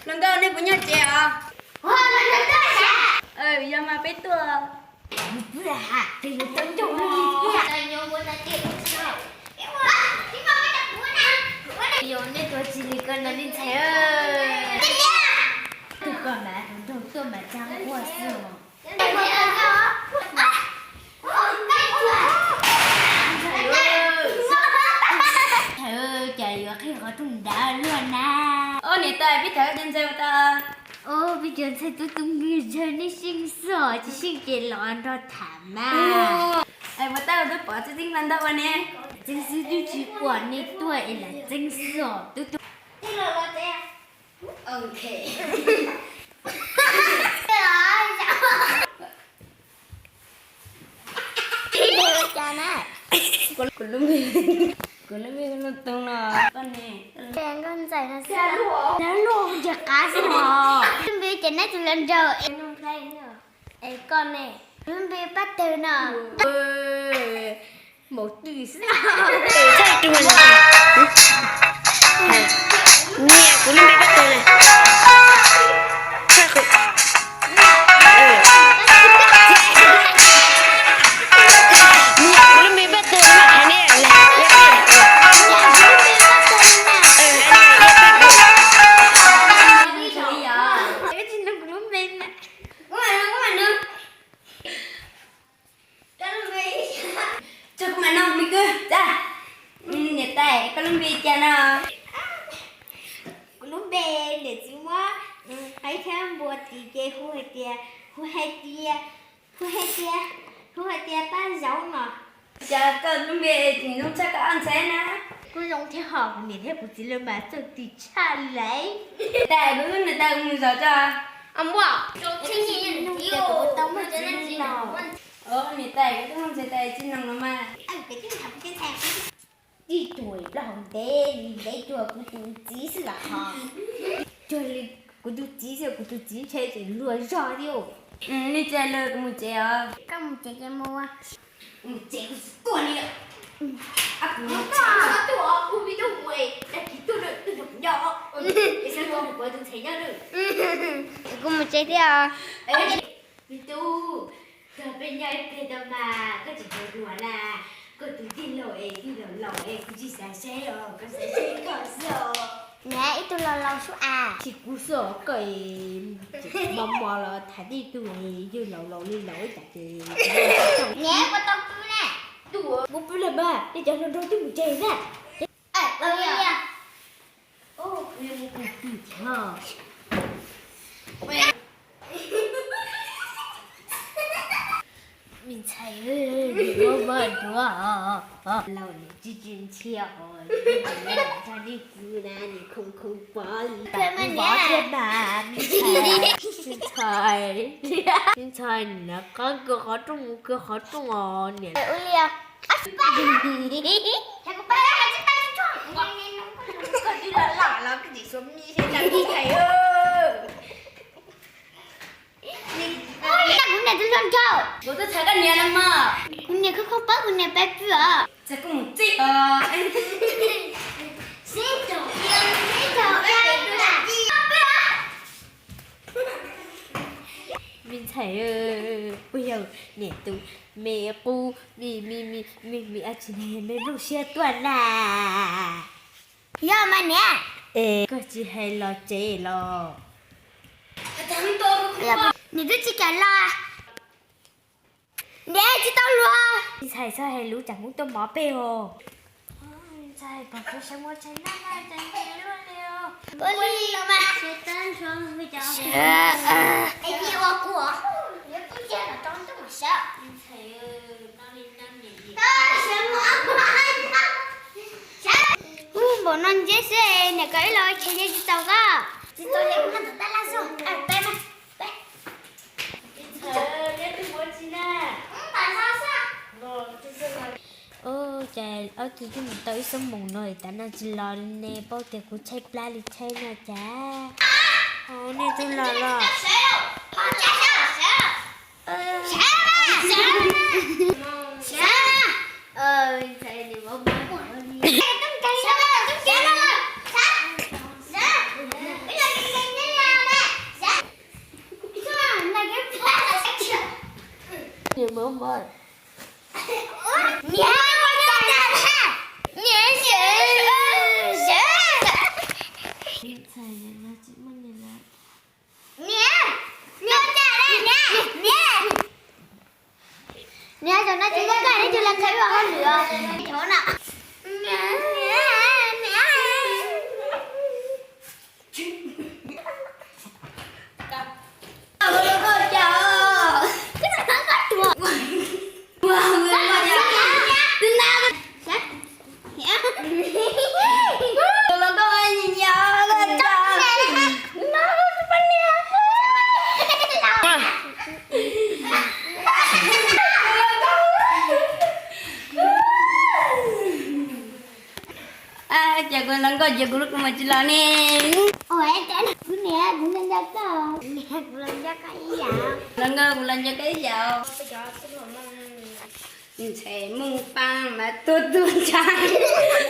Hluas nkauj, nej puas nyob tsev os? Yog mas peb tuaj. Yog nej tuaj tsis li ko no nej ntxhais. Tus ko mas hluas nraug tuaj mas tsa quaj xwb os. Ntxhais, cas yuav qhib qhov rooj dav luaj na. Ob niam tais, peb tham cov ntxhais ua tau. Peb cov ntxhais tub tub npwg zawg nej seej xwb os, tsis seej ces los nrog tham mas. Es puas tab twb pom txeeb txeeb hluas nraug ua ne? Txeeb xwb twb tsis pom nej tuaj es lam txeeb xwb os tub tub. Kuv lub npe, kuv lub npe Nuj Tub no. Koj ne? Nkauj Ntxawm no xwb. Lawv luaj ntsej qab xwb no. Lub npe ces neb tus hluas nraug. Es koj ne? Lub npe Paj Tawg no. Maum twj xwb. Niam, kuv lub npe Paj Tawg na. Niam, kuv lub npe Paj Tawg mas hais ne. Tso kuv mam nug me kwv. Niam tais, koj lub npe cas no? Kuv lub npe niam txiv muab qaib thiab npua tis ces hu hais tias, hu hais tias, hu hais tias, hu hais tias Paj Zaub no. Cas koj lub npe tseem zoo tshaj koj ob ntxhais na. Kuj zoo thiab hos, kuv niam thiab kuv txiv lawv mas txawj tis tshaj lawm. Tais, kuv niam tais mus zov tso. Niam tais, kuv twb mus ntxhais tais tsis noog los mas. Tib tug plaub hau ntev li ntev cuag kuv tus txiv xwb los hos. Cuag li kuv tus txiv xwb, kuv tus txiv ntshe tseem luag zog thiab. Nej tsa lawm, kuv mus tsev os. Koj mus tsev ces mus. Mus tsev kuv tsis tuaj li. Kuv mus tsev, kuv mus tsev. Kuv mus tsev thiab os. Me tub, txog peb nyob ib pliag tau mas koj tsis hlub luag na. Koj tus tij laug es tij laug laus es kuv tsis xav saib os, koj xav saib koj xwb os. Niam, ib tug laus laus sub as. Tsis kuv xwb os, koj es mob mob los tham tib tug es yawg laus laus li laus ib yam ces. Niam, kuv tau pw na. Kuv pw los mas, nej cov hluas nraug twb mus tsev na. Me ntxhais, nim muab vaj duav laus nim tsis tsis ntxhias os, nim tsis ntxhias os, nim khoo khoo pov li. Kuv vov thiab mas, me ntxhais, me ntxhais, nim qab kawg qhov rooj mus kawg qhov rooj os niam. Kuv niam twb hluas nraug. Kuv twb txhais koj niam no mas. Kuv niam kuj kho pab kuv niam pab pw os. Txhais kuv mus txij os. Sib caum, sib caum, pw os. Me ntxhais, puas yog niam tus me qub me me me me me ab tsi ne me nplooj siab tuaj na? Yog mas niam. Es koj tsis hais los tsev los? Niam twb tsis kam los. Niam tsis tau luag. Ntxhais txhob hais lus tsam kuv tuaj mov peb os. Ntxhais, pom kuv sawv mus tsev na, tsev luaj li os. Ua li los mas. Ub, npaum no ntxeb xwb, niam kom ib los tsev yeej tsis tau koj. Tsis tau li, mus noj ntawm tab laj xwb. Peb, peb. Ub, cas ob tug twb mus tau ib xuab moos no tav no tsis los li ne, paub tias kuv tshaib plab li tshaib no cas. Nej twb los los. Npawg, npawg. Niam, niam, niam, niam. Niam, niam, niam, niam. Niam, zaum no tsis muaj nqaij, neb cog laj qheb ua hauj lwm os. Ces kuv hluas nkauj ces kuv lub kua muag tsis los ne. Kuv niam, kuv los nco koj ib yam. Hluas nkauj, kuv los nco koj ib yam. Ntxhais Mooj Paj mas tuaj tuaj ntshai.